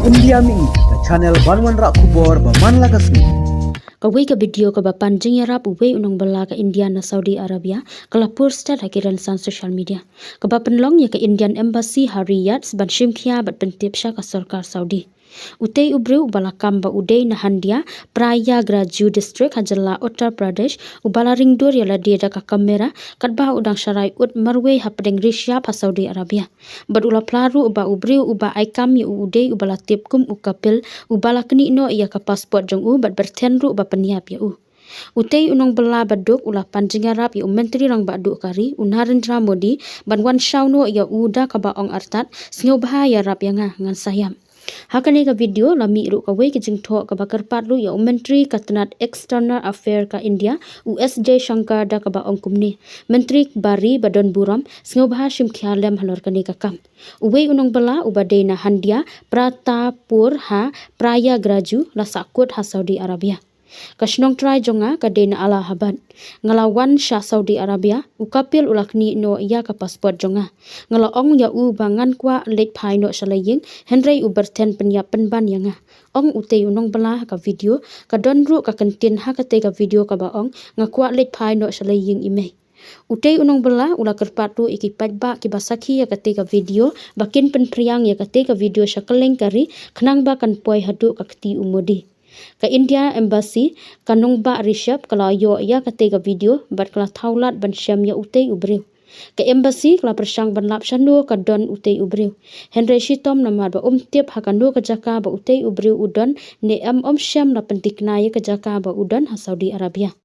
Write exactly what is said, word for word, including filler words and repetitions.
India Mih, ka channel ban wanrah khubor ba man la ka sngi. Kawei ka video kaba pan jingïarap uwei u nongbylla ka India na Saudi Arabia ka la pur stet ha ki rynsan social media, kaba pynlong ïa ka Indian Embassy ha Riyadh ban shim khia bad pyntip sha ka sorkar Saudi. Utei u briew uba la kam ba u dei na Handia, Prayagraju District ha jylla Uttar Pradesh, uba la ring dur ïa lade da ka kamera katba u dang sharai ud marwei hapdeng ri shyiap ha Saudi Arabia. Bad u la phla ruh ba u briew uba ai kam ïa u u dei uba la tip kum u Kapil, uba la knieh noh ïa ka passport jong u bad byrthen ruh ba pynïap ïa u. Utei u nongbylla ba duk u la pan jingïarap ïa u Myntri Rangbah Duh ka ri, u Narendra Modi, ban wan shaw noh ïa u da kaba ong artat, sngewbha ïarap ïa nga, ngan sa ïap. Ha kane ka video la mih ruh kawei ka jingthoh kaba kyrpad ruh ïa u Myntri ka tnat External Affair ka India, u S Jaishankar, da kaba ong kumne: Myntri ba ri ba don burom, sngewbha shim khia lem halor kane ka kam. Uwei u nongbylla uba dei na Handia, Pratapur ha Prayagraju, la sahkut ha Saudi Arabia. Ka shnong trai jong nga ka dei na Allahabad. Nga la wan sha Saudi Arabia, u Kapil u la knieh noh ïa ka passport jong nga. Nga la ong ïa u ba ngan kwah leit phai noh sha la ïing, hynrei u byrthen pynïap pynban ïa nga, ong utei u nongbylla ha ka video. Ka don ruh ka kyntien ha katei ka video kaba ong, nga kwah leit phai noh sha la ïing i mei. Utei u nongbylla u la kyrpad ruh ïa ki paidbah kiba sakhi ïa katei ka video ba kin pynphriang ïa katei ka video sha kylleng ka ri khnang ba kan poi haduh ka kti u Modi. Ka India Embassy, ka nongbah ri shyiap, ka la ïoh ïa katei ka video bad ka la thaw lad ban shem ïa utei u briew. Ka Embassy ka la pyrshang ban lap shano ka don utei u briew, hynrei shitom namar ba um tip ha kano ka jaka ba utei u briew u don ne em, um shem la pyntikna ïa ka jaka ba u don ha Saudi Arabia.